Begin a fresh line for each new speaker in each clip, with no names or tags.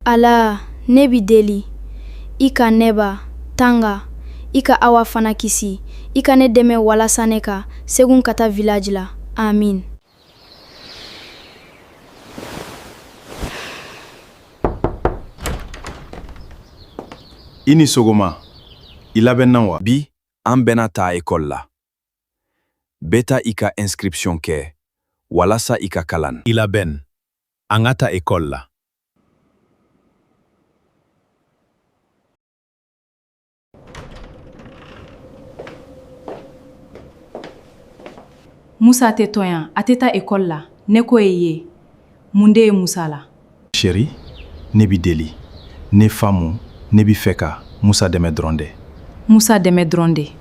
Ala, ne b'i deli, i ka ne ba tanga, i ka Awa fana kisi, i ka ne dɛmɛ walasa ne ka segun ka taa village la. Amin.
I ni sogoma. I labɛnna wa?
Bi, an bɛna taa ekɔli la. Bɛ taa i ka inscription kɛ walasa i ka kalan.
I labɛn. An ka taa ekɔli la.
Musa tɛ to yan, a tɛ taa ekɔli la. Ne ko i ye, mun de ye Musa la?
Chérie, ne b'i deli. Ne faamu, ne b'i fɛ ka Musa dɛmɛ dɔrɔn de.
Musa dɛmɛ dɔrɔn de.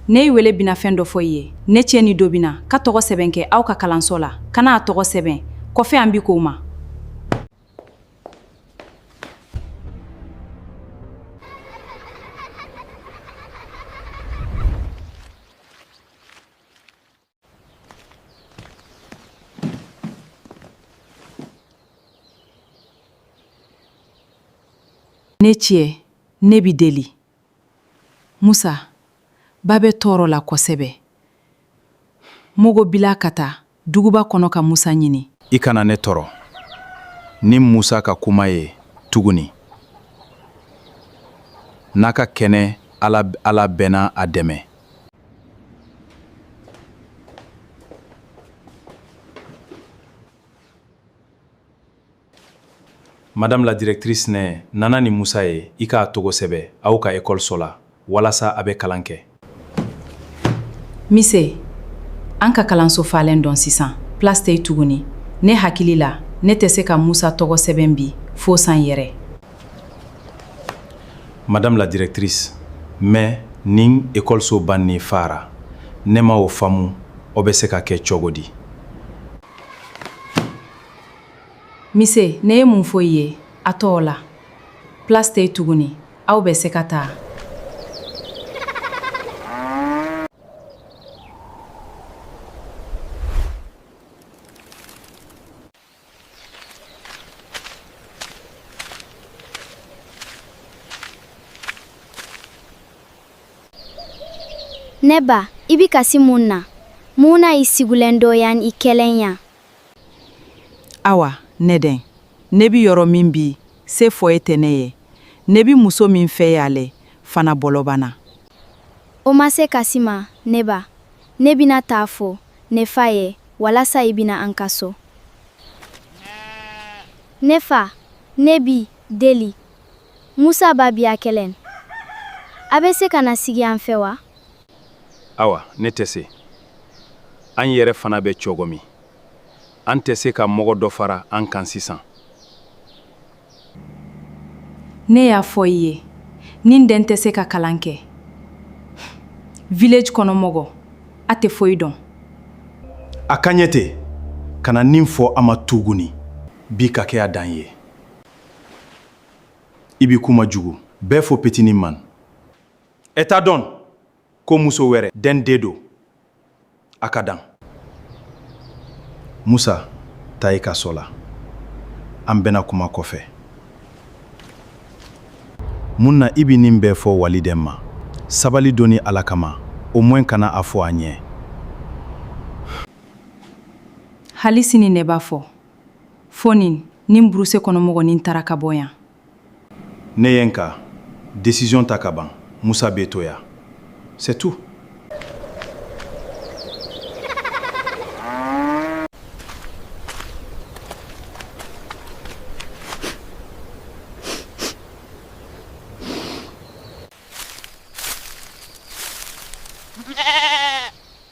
Ne y'i wele bina fɛn dɔ fɔ i ye. Ne cɛ ni dɔ bina ka tɔgɔ sɛbɛn kɛ aw ka kalanso la. Kana a tɔgɔ sɛbɛn. Kɔfɛ an bi k'o ma. Ne cɛ, ne b'i deli. Musa, ba bɛ tɔɔrɔ la kosɛbɛ. Mɔgɔ bila ka taa duguba kɔnɔ ka Musa ɲini.
I kana ne tɔɔrɔ ni Musa ka kuma ye tuguni. N'a ka kɛnɛ, Ala bɛna a dɛmɛ. Madame la directrice, ne nana ni Musa ye i k'a tɔgɔ sɛbɛn aw ka ekɔliso la walasa a bɛ kalan kɛ.
Mise, an ka kalanso falen don sisan, place tɛ yen tuguni. Ne hakili la, ne tɛ se ka Musa tɔgɔ sɛbɛn bi fo san yɛrɛ.
Madame la directrice, mais nin ekɔliso banni fara, ne ma o faamu, o bɛ se ka kɛ cogo di?
Mise, ne ye mun fɔ i ye? A tɔ la. Place tɛ yen tuguni. Aw bɛ se ka taa.
Ne ba, i bi kasi mun na? Mun na i sigulen do yan i kelen yan?
Awa, ne den, ne bi yɔrɔ min bi, se foyi tɛ ne ye. Ne bi muso min fɛ ye ale fana bolo banna.
O ma se kasi ma, ne ba. Ne bɛna taa fɔ ne fa ye walasa i bɛna an ka so. Ne fa, ne b'i deli. Musa ba bi a kelen. A bɛ se ka na sigi an fɛ wa?
Awa, ne tɛ se. An yɛrɛ fana bɛ cogo min, an tɛ se ka mɔgɔ dɔ fara an kan sisan.
Ne y'a fɔ i ye, nin den tɛ se ka kalan kɛ. Village kɔnɔ mɔgɔ, a tɛ foyi dɔn.
A ka ɲɛ ten, kana nin fɔ a ma tuguni. Bi ka kɛ a dan ye. I bi kuma jugu bɛɛ fɔ petinin man. E t'a dɔn ko muso wɛrɛ den de don. A ka dan. Musa, taa i ka so la. An bɛna kuma kɔfɛ. Mun na i bi nin bɛɛ fɔ waliden ma? Sabali dɔɔni Ala kama, au moins kana a fɔ a ɲɛ.
Hali sini ne b'a fɔ. Fo ni nin brousse kɔnɔmɔgɔ nin taara ka bɔ yan.
Ne ye n ka décision ta ka ban, Musa bɛ to yan. C'est tout.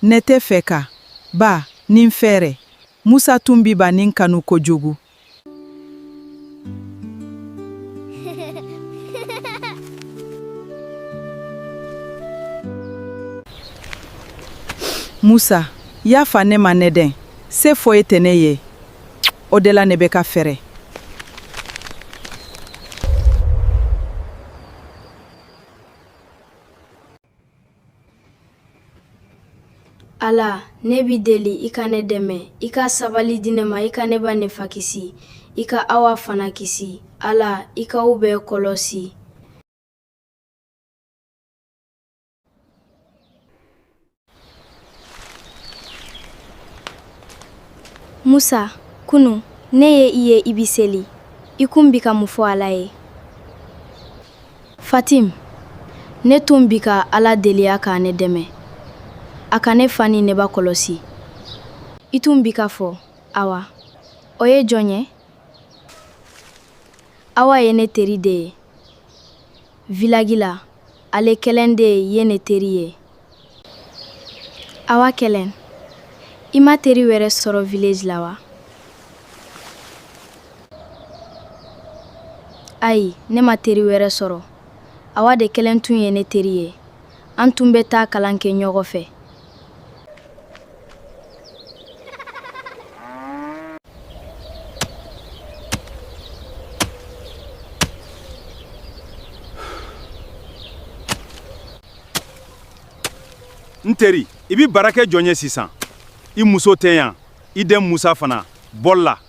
Ne tɛ fɛ ka ba nin fɛɛrɛ. Musa tun bi ba nin kanu kojugu. Musa, yafa ne ma ne den. Se foyi tɛ ne ye. O de la ne bɛ ka fɛrɛ.
Ala, ne b'i deli i ka ne dɛmɛ, i ka sabali di ne ma, i ka ne ba ne fa kisi, i ka Awa fana kisi. Ala, i ka u bɛɛ kɔlɔsi. Musa, kunu, ne ye i ye i bi seli. I kun bi ka mun fɔ Ala ye? Fatim, ne tun bi ka Ala deli a ka ne dɛmɛ, a ka ne fa ni ne ba kɔlɔsi. I tun bi k'a fɔ, Awa, o ye jɔn ye? Awa ye ne teri de ye. Vilagi la, ale kelen de ye ne teri ye. Awa kelen, i ma teri wɛrɛ sɔrɔ village la wa? Ayi, ne ma teri wɛrɛ sɔrɔ. Awa de kelen tun ye ne teri ye. An tun bɛ taa kalan kɛ ɲɔgɔn fɛ.
N teri, i bi baara kɛ jɔn ye sisan? I muso tɛ yan, i den Musa fana bolila.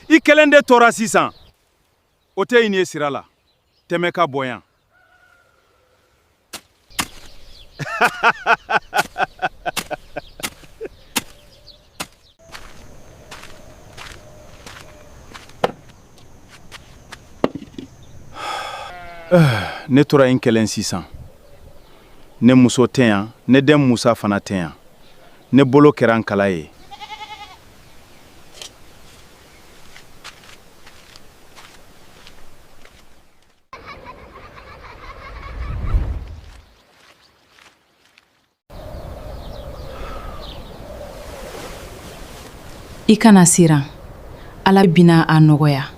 I kelen de tora sisan. O tɛ i ye sira la. Tɛmɛ ka bɔ yan. Ne tora n kelen sisan. Ne muso tɛ yan, ne den Musa fana tɛ yan. Ne bolo kɛra nkala ye.
I kana siran. Ala bina a nɔgɔya.